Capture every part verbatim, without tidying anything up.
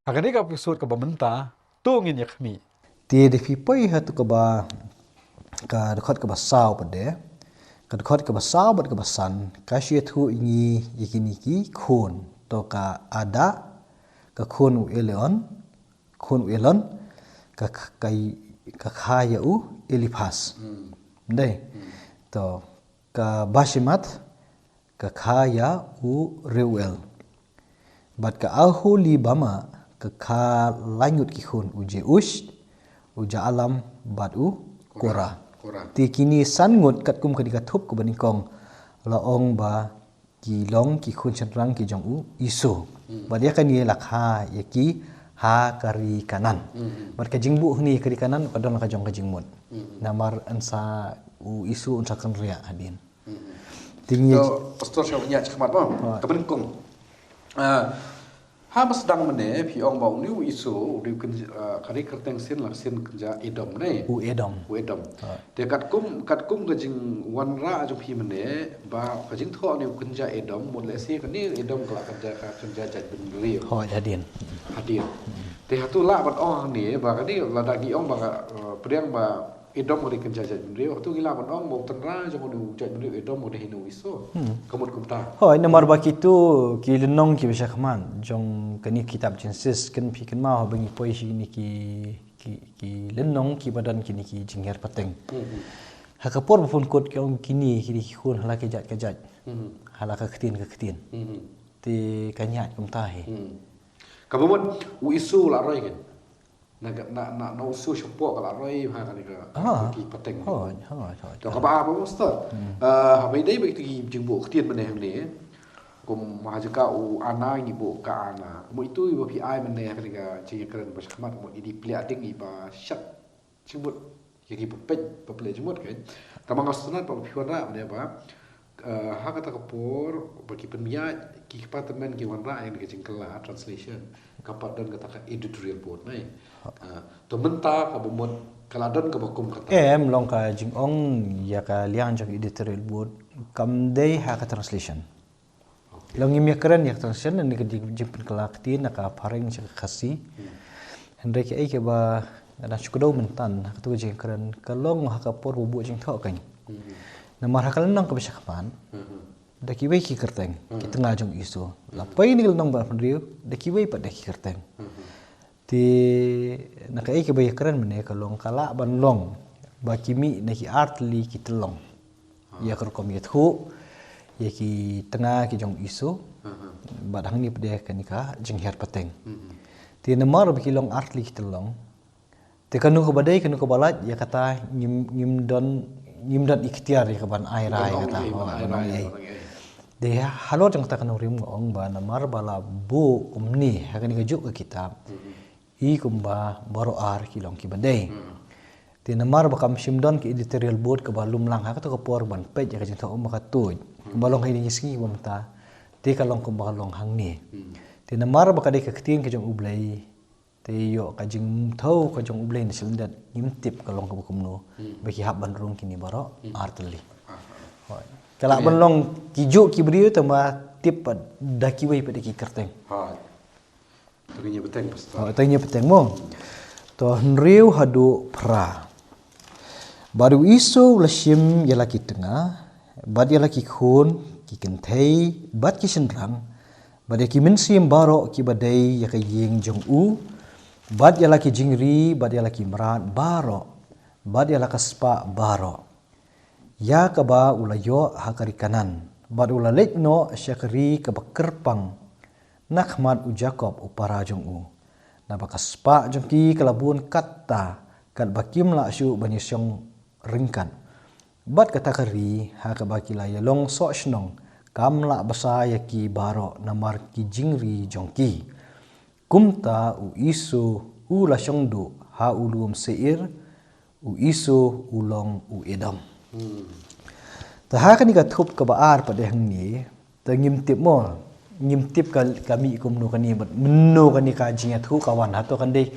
Ha kane ka episode kaba mynta, to ngin ïa khmih. Te da phi poi ha tu kaba, ka dkhot kaba saw pat de. Ka dkhot kaba saw bad kaba san, ka shu ïathuh ïa ngi ïa kine ki khun. To ka Ada, ka khun u Elion, khun u Elion, ka, ka, ka kha ïa u Eliphas. Hmm. Dei. Hmm. To ka Bashemat, ka kha ïa u Reuel. Bad ka Aholibama, ka kha laingut ki khun, u Jeush, u Jaalam, bad u Korah. Korah. Te kine san ngut katkum kane ka thup kaba nyngkong la ong ba ki long ki khun shynrang ki jong u Esau. Hmm. Bad ïa kane la kha ïa ki ha ka ri Kanaan. Hmm. Bad ka jingbuh hangne ka ri Kanaan ka don la ka jong ka jingmut. Hmm. Namar yn sa u Esau yn sa kynriah hadien. Hmm. Te ngi To, Pastor, sha ïa shakhmat ba. Right. Kaba nyngkong. Ah, ha ba sdang mynne phi ong ba une u Esau, une u kyn-, ah, ka ri kyrteng sien la sien kynja Edom ne. U Edom. U Edom. Right. Te katkum, katkum ka jingwanrah jong phi mynne, ba ka jingthoh une u kynja Edom, mut lehse kane Edom ka la kynja, ka kynja jaitbynriew. Hooid, hadien. Hadien. Te hato lah ban ong hangne, ba kane lada ngi ong ba ka, eh, pdiang ba Edom ka dei kynja jaitbynriew, hato ngi lah ban ong ba u tynrai jong une u jaitbynriew Edom ka dei une u Esau. Hmm. Ka mut kumta. Hooid, namar ba kito ki lynnong kiba shakhmat jong kane ka kitab Jenesis, kan phi kynmaw haba ngi poi sha kine ki, ki, ki lynnong kiba don kine ki jinghiar pateng. Hmm, hmm. Ha ka por ba pynkut ki ong kine, kine ki khun ha la ka jait ka jait. Hmm. Ha la ka ktien ka ktien. Hmm. Te ka ñiah kumta hi. Hmm. Kaba mut u Esau la roi kan. Na, na, na, na u Esau shapoh ka la roi ha kane ka, Ah. ki pateng. Hooid, hooid, hooid. To kaba ar ba, Pastor. Hmm. Ah, haba ïadei bad kito ki jingbuh ktien mynne hangne. Kum ha jaka u Ana ngi buh ka Ana. Kum ito iba phi ai mynne ha kane ka jingïakren ba shakhmat, kum i dei plie ding iba shad jingmut. Ïa kiba peit, ba plie jingmut kan. Tangba nga sngewtynnat ba phi wanrah mynne ba, eh, ha kata ka por ba ki pynïaid ki kpa tymmen ki wanrah ïa ka jingkylla, translation, ka pat don kata ka editorial board ne. Ha. Eh, to mynta kaba mut ka la don kaba kum kata. Em, long ka jingong ïa ka liang jong editorial board kam dei ha ka translation. Long ngim ïakren ïa ka translation, ne ka jing, jingpynkylla ktien na ka Phareng sha ka Khasi. Hmm. Hynrei kaei kaba nga dang shu kdew mynta ha katu ka jingkren ka long ha ka por ba buh jingthoh kan. Hmm. Namar ha ka lynnong kaba shakhmat, hmm, da kiwei ki kyrteng, ki, hmm, tnga jong u Esau. La, hmm, poi na ka lynnong ba hynriew, da kiwei pat da ki kyrteng. Hmm. Te na kaei kaba ïakren mynne ka long ka lah ban long ba ki mih na ki artylli ki tyllong. Ah. Ïa ka rukom ïathuh ïa ki tnga ki jong u Esau. Aha. Bad hangne pat de kane ka jinghiar pateng. Mhm. Te namar ba ki long artylli ki tyllong, te kano kaba dei kano kaba lait ïa kata ngim, ngim don, ngim don iktiar ïa ka ban ai rai ïa kata. Ban ong ei, ban ai rai, ban ong ei. Te halor jong kata ka nongrim nga ong ba namar ba la buh kumne ha kane kajuh ka kitab. Mhm. I kumba baroh ar ki long kiba dei. Hmm. Te namar ba kam shym don ka editorial board kaba lum lang ha kato ka por ban peit ïa ka jingthoh, um, ba ka tuid. Hmm. Kumba long ha kine ki sngi ba mynta, te ka long kumba ka long hangne. Hmm. Te namar ba ka dei ka ktien ka jong U Blei, te ïoh ka jingthew ka jong U Blei na shlyndet, ngim tip ka long kaba kumno. Hmm. Ba ki hap ban rung kine baroh, hmm, artylli. Ah. Hooid. Ka lah, okay, ban long kijuh ki briew, tangba tip pat da kiwei pat da ki kyrteng. Hooid. Tang ïa bteng, Pastor. Oh, tang ïa bteng mo. To hynriew haduh phra. Bad u Esau u la shim ïa la ki tnga, bad ïa la ki khun, ki kynthei, bad ki shynrang, bad ïa ki mynsiem baroh kiba dei ïa ka ïing jong u, bad ïa la ki jingri, bad ïa la ki mrad baroh, bad ïa la ka spah baroh. Ïa kaba u la ïoh ha ka ri Kanaan, bad u la leit noh sha ka ri kaba kyrpang na khmat u Jakob u para jong u. Naba ka spah jong ki ka la bun katta, katba kim lah shuh ban ïashong ryngkat. Bad kata ka ri ha kaba ki la ïalong soh shnong, kam lah bsa ïa ki baroh namar ki jingri jong ki. Kumta u Esau u la shong duh ha u lum Seir, u Esau u long u Edom. Hmm. Te ha kane ka thup kaba ar pat de hangne, te ngim tip mo, ngim tip ka, ka mih kumno kane, bad mynno kane ka jingïathuh ka wan, hato kan dei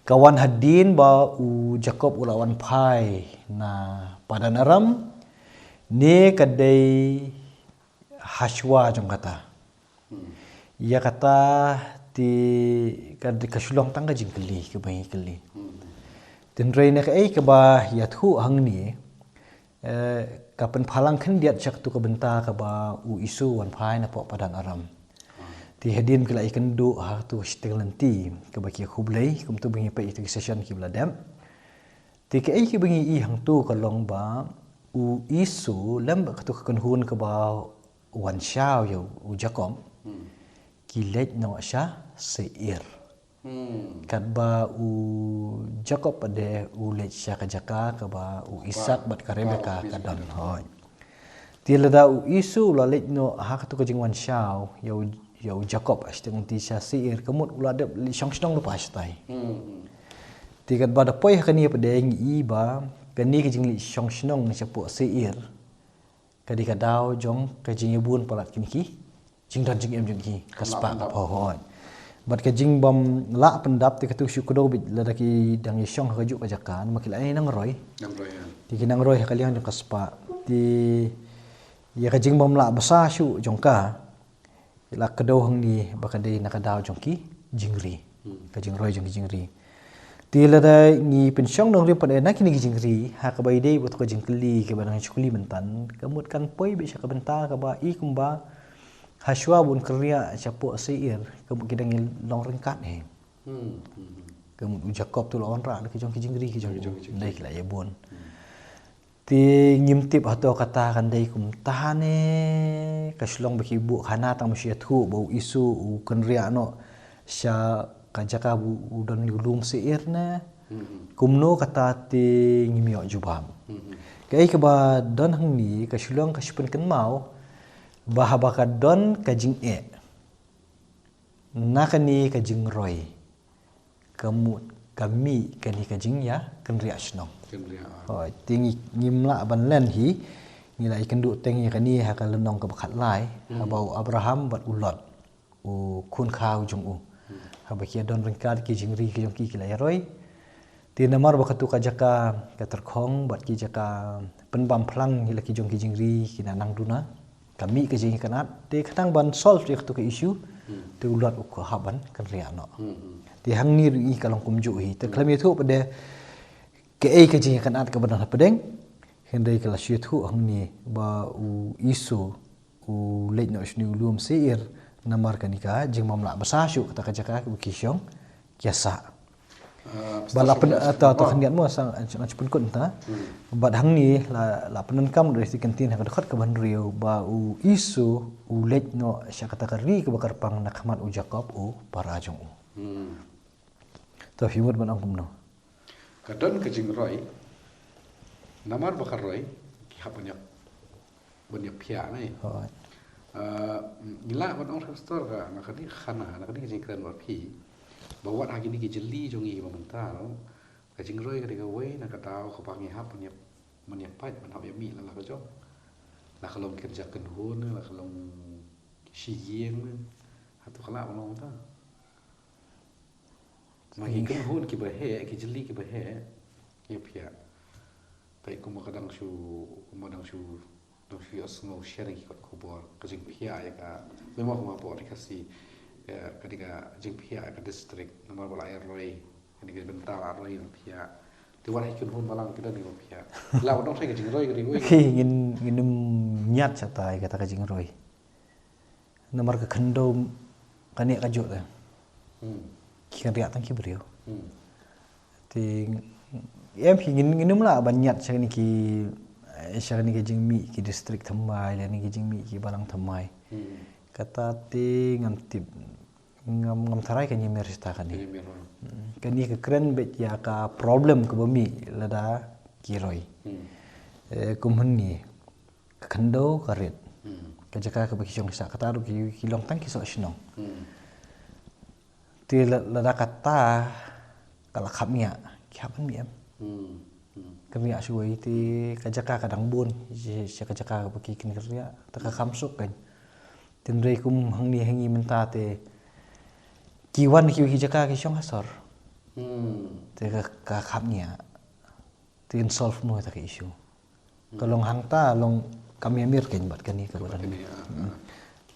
ka wan hadien ba u Jakob u la wan phai na Padan Aram, ne ka dei hashwa jong kata. Hmm. Ïa kata Te ka, ka shu long tang ka jingkylli, kaba ngi kylli. Hynrei na kaei kaba ïathuh hangne, eh, ka pynphalang khyndiat sha katu ka bynta kaba u Isu u wan phai napoh padan Aram. Te hadien ki la ïakynduh ha katu ka shiteng lynti, kaba ki khublei, kumtu ba ngi peit ïa katu ka session kiba la dep. Te kaei kaba ngi i hangtu ka long ba u Isu lem bad katu ka kynhun kaba wan shaw ïa u Jakob, ki leit noh sha Seir. Katba u Jakob pat de u leit sha ka jaka kaba u Isak bad ka Rebeka ka don. Hooid. Te lada u Isu u la leit noh ha katu ka jingwan shaw ïa u, ïa u Jakob ha shiteng lynti sha Seir, ka mut u la dep leit shong shnong lypa shatai. Te katba da poi ha kane pat de ngi i ba kane ka jingleit shong shnong shapoh Seir ka dei ka daw jong ka jingïabun palat kine ki jingdon jingem jong ki, ka spah ka phew. Hooid. Bad ka jingbym lah pyndap te katu shu kdew beit lada ki dang ïashong ha kajuh ka jaka, namar ki la ïa nang roi. Nang roi, ïa. Te ki nang roi ha ka liang jong ka spah. Te ïa ka jingbym lah bsa shuh jong ka, la kdew hangne ba ka dei na ka daw jong ki jingri. Ka jingroi jong ki jingri. Te lada ngi pynshong nongrim pat de na kine ki jingri, ha kaba ïadei bad ka jingkylli kaba nang shu kylli mynta, ka mut kan poi beit sha ka bynta kaba i kumba ha shuwa ba un kynriah shapoh Seir, ka mut ki dang ïalong ryngkat hi. Ka mut u Jakob tu la wanrah da ki jong ki jingri, ki jong u, dei ki la ïabun. Te ngim tip hato kata kan dei kumta ne ka shu long ba ki buh khana tang ba shu ïathuh ba u Isu u kynriah noh sha ka jaka ba u don ïa u lum Seir ne. Kumno kata te ngim ïoh jubab. Kaei kaba don hangne ka shu long ka shu pynkynmaw ba haba ka don ka jingeh na kane ka jingroi, ka mut ka mih kane ka jingïakynriah shnong. Kynriah, ah. Hooid, te ngi, ngim lah ban len hi, ngi la ïakynduh teng ïa kane ha ka lynnong kaba khatlai, haba u Abraham bad u Lot, u khun khaw jong u. Haba ki ïadon ryngkat ki jingri ki jong ki ki la ïaroi. Te namar ba katu ka jaka ka tyrkhong bad ki jaka pynbam phlang ïa la ki jong ki jingri ki na nang duna. Ka mih ka jingïakynad, te khnang ban solve ïa katu ka issue, te u Lot u kwah hap ban kynriah noh. Te hangne ruh i ka long kumjuh hi, te khlem ïathuh pat de kaei ka jingïakynad kaba don hapdeng, hynrei ka la shu ïathuh hangne ba u Isu u leit noh shane u lum Seir, namar kane ka jingbym lah bsa shuh kata ka jaka kaba ki shong ki ïasah. Ah, ba la pyn, ah, ta, ta khyndiat mo sa, ah, nga shu pynkut ta. Bad hangne la, la pyndonkam da u Ïoannis ha ka dkhot kaba hynriew ba u Isu u leit noh sha kata ka ri kaba kyrpang na khmat u Jakob u para jong u. To phi mut ban ong kumno? Ka don ka jingroi. Namar ba ka roi, ki hap ban ïa ban ïaphiah ngi. Hooid. Ah, ngi lah ban ong pastor ka, na kane ka khana, na kane ka jingkren bad phi. Ba wat ha kine ki jylli jong ngi ba mynta, no? Ka jingroi ka dei kawei na ka daw kaba ngi hap ban ïa, ban ïapait, ban hap ïamih la la ka jong. La ka long kynja kynhun, la ka long shi ïing, hato ka lah ban long ta. Ma ki kynhun kiba heh, ki jylli kiba heh, ki ïaphiah. Peit kumba ka dang shu, kumba dang shu, dang shu ïohsngew sharing ki kot khubor, ka jingphiah ïa ka, memo kumba hapoh Ri Khasi, ka, ka dei ka jingphiah ïa ka district, namar ba la ïaroi, ka dei ka bynta la roi ïaphiah. Te wat ha ki kynhun balang ki don kiba phiah. La wat dang shai ka jingroi ka dei wei. Ki ngin, ngin ym ñiat shata ïa kata ka jingroi. Namar ka khyndew kane kajuh te. Ki kynriah tang ki briew. Te em hi ngin, ngin ym lah ban ñiat sha kane ki, eh, sha kane ka jingmih ki district thymmai, lane ki jingmih ki balang thymmai. Kata te ngam tip, ngam, ngam tharai ka ngi mih shata kane. Kane ka kren beit ïa ka problem kaba mih lada ki roi. Eh, kum hangne. Ka khyndew ka rit. Ka jaka kaba ki shong ki sah kata ruh ki, ki long tang ki soh shnong. Te la, lada kata ka la khapngiah, ki hap ban mih em. Kynriah shuwei te ka jaka ka dang bun, sha, sha ka jaka kaba ki kynriah, te ka kham suk kan. Tynrai kum hangne ha ngi mynta te ki wan ki, ki jaka ki shong ha sor. Te ka, ka khapngiah. Te ngin solve mo ïa kata ka issue. Ka long hangta, long kam ïamir kein bad kane ka badan.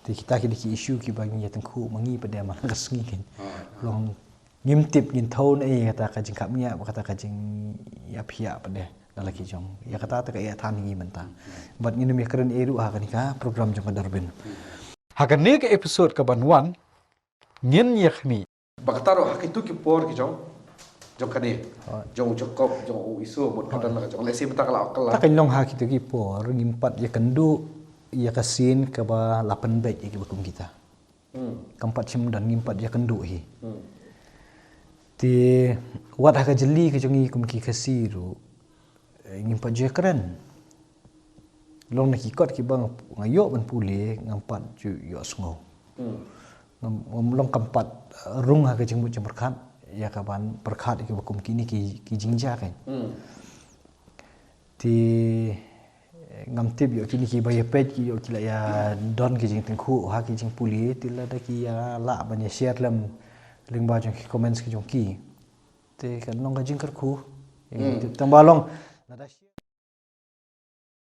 Te kita ki dei ki issue kiba ngi ïa tyngkhuh ma ngi pat de man la ka sngi kein. Long ngim tip, ngin thew na ei kata ka jingkhapngiah bad kata ka jingïaphiah pat de na la ki jong. Ïa kata te ka ïathan ngi mynta. Bad ngin ym ïakren ei ruh ha kane ka program jong ka Durbin. Ha kane ka episode kaban wan ngin ïakhmih. Ba kata ruh ha kito ki por ki jong, jong kane, jong u Jakob, jong u Esau, mut ka don la ka jong. Lehse mynta ka la kylla. Ta kan long ha kito ki por ngim pat ïakynduh ïa ka sien kaba la pynbeit ïa kiba kum kita. Kam pat shym don, ngim pat ïakynduh hi. Te wat ha ka jylli ka jong ngi kum ki Khasi ruh, eh, ngim pat ju ïakren. Long na ki kot kiba nga, nga ïoh ban pule, ngam pat ju ïohsngew. Ngam, ngam long, kam pat, eh, rung ha ka jingmut jingpyrkhat ïa kaban pyrkhat ïa kiba kum kine ki, ki jingjia kein. Te, eh, ngam tip ïoh kine kiba ïapeit ki ïoh ki la ïa don ki jingtyngkhuh ha ki jingpule, te lada ki ïa lah ban ïa share lem lyngba jong ki comments ki jong ki, te kan long ka jingkyrkhu. Tang ba long lada share